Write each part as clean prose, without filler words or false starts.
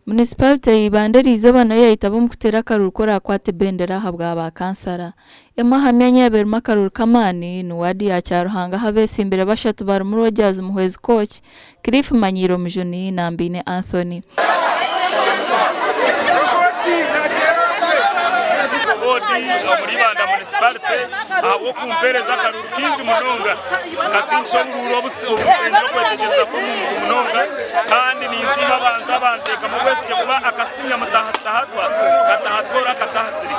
Munisiparite ya Ibanda eriizooba nayo yayetaba omu kuteera akaruru k'oraakwata ebendera ahabwa ba kansara. Emwe aha myanya eyaaba erimu akaruru k'amaani ni waadi ya Kyaruhanga ahu abeesimbire bashatu barimu Rogers Muhwezi Koch, Cliff Manyiire Omujuni na Mbiine Anthony. Woodi omuri Ibanda Munisiparite ahabw'okumpeereza akaruru kaingi munonga. Nkasingisa oburuuru obusingire okwetegyereza kw'omuntu munonga kandi ninsiima abantu abanteekamu obwesigye kuba akasinya mutahatwa katahatwora akatahasiri.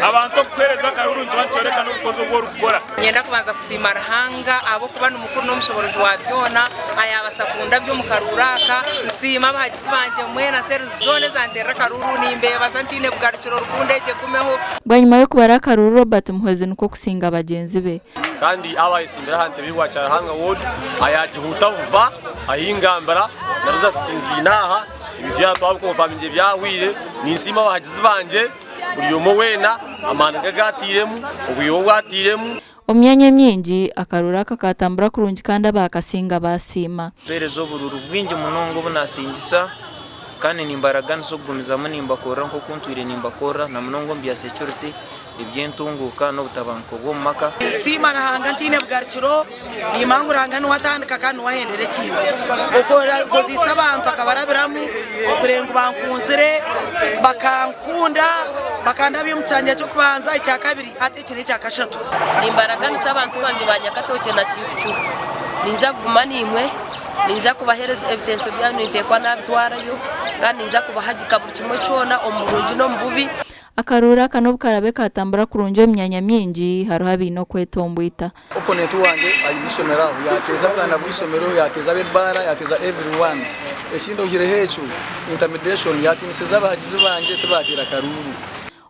Abantu okukuheereza akaruru nikiba nikyoreka n'obukozi obu orikukora. Niinyenda kubanza kusiima Ruhanga ahabw'okuba ni mukuru n'omushoboorozi wa byona, ayaabasa kundabya omu karuuru aka. Nsiima abahagizi bangye mwena, series zoona ezanteerera akaruuru, nimbeebaza ntaine bugarukiro, rukundo egyo egumeho. Bwanyima y'okubara akaruuru, Robert Muhwezi nikwo kusinga bagyenzi be. Kandi abaayesimbire aha ntebe y'obwa Kyaruhanga Ward ayaagihuuta buva ahingambira naruza ati sinziine aha ebintu byaba twabikonfamingire byahweire ninsiima abahagizi bangye buri omwe weena amaani ge agu atairemu obwire obu atairemu. Omu myanya emingi, akaruuru aka kaatambura kurungi kandi abaakasinga baasiima. Mpeereza oburuuru bwingi munonga obu naasingisa kandi nimbaraganisa okugumizamu nimbakorera nk'oku ntwire nimbakorera na munonga omu bya security. eby'entunguuka n'obutabanguko bw'omu maka. Ninsiima Ruhanga ntaine bugarukiro, nimanya ngu Ruhanga niwe atandika kandi niwe ahendera ekintu. Okozeise abantu akabarabiramu okureeba ngu bankunzire, bakankunda, bakandabya omu kyanya ky'okubanza, ekyakabiri hati eki n'ekyakashatu. Nimbaraganisa abantu bangye ba Nyakatookye na Kiikucu, ninza kuguma naimwe, ninza kubaheereza ebitenso byanyu ninteekwa nabitwarayo kandi ninza kubahagika buri kimwe kyona omu burungi n'omu bubi. Akaruuru aka n'obu karaabe kaatambura kurungi omu myanya mingi, hariho abaine okwetombwita. Opponent wangye aine eishomero aho yateeza abaana b'eishomero yateeza ab'ebaara yateeza everyone ekindi oihireho ekyo intimidation yatiinisiza abahagizi bangye tibateera karuuru.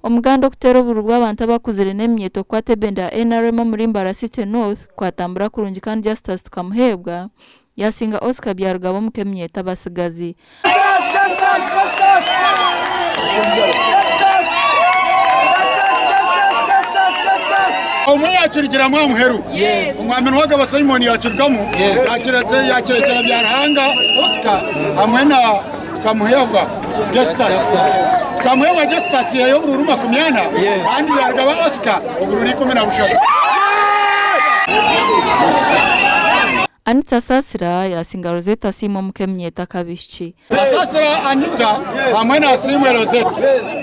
Omuganda okuteera oburuuru bw'abantu abakuzire n'eminyeeto kukwata ebendera ya NRM omuri Mbarara City North kwatambura kurungi kandi Justus Tukamuheebwa Yasinga Oscar Byarugaba omu k'eminyeeto abatsigazi. Omwe yaakirugiramu aha muheru, omwami Nuwagaba Simon yaakirugamu yaakirekyera Byaruhanga Oscar hamwe na Tukamuheebwa Justus. Tukamuheebwa Justus yaiha oburuuru 40 kandi Byarugaba Oscar oburuuru 13. Anita Saasira yaasinga Rosette Asiimwe omu k'eminyeeto ak'abaishiki. Saasira Anita hamwe na Asiimwe Rosette.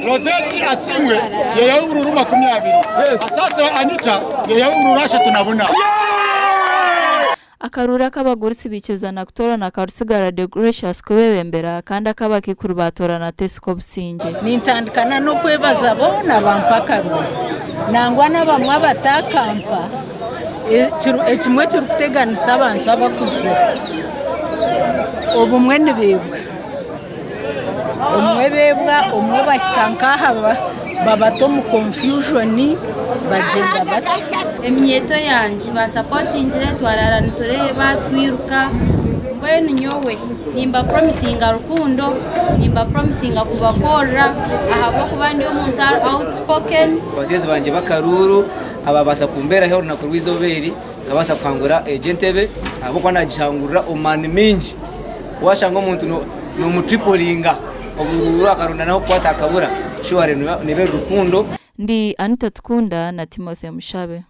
Rosette Asiimwe yaihaho oburuuru 20, Saasira Anita yaihaho oburuuru 34. Akaruuru ak'abagurusi baikirizana kutoorana Karusigara Deogratius kubeebembera kandi ak'abakaikuru baatoorana Tesiko Obusingye. Nintandika n'okwebaza boona abampa akaruuru nangwa n'abamwe abatakampa. Ekimwe ekirikuteganisa abantu abakuzire obumwe nibeebwa, obumwe beebwa obumwe bahika nk'aha babata omu confusion bagyenda batyo. Eminyeeto yangye bansapotingire twaraara nitureeba twiruka mbwenu nyowe nimbapromisinga rukundo, nimbapromisinga kubakorera ahabw'okuba ndi omuntu outspoken. Abateezi bangye b'akaruuru Ababaasa kumbeeraho orunaku rw'eizooba eri, nkabaasa kuhangura egyo entebe ahabw'okuba naagihangurira omu maani maingi. Waashanga omuntu noomutriporinga oburuuru akaronda n'ahu kukwata akabura, shuware neeba eri rukundo. Ndi Anita Tukunda na Timothy Mushabe.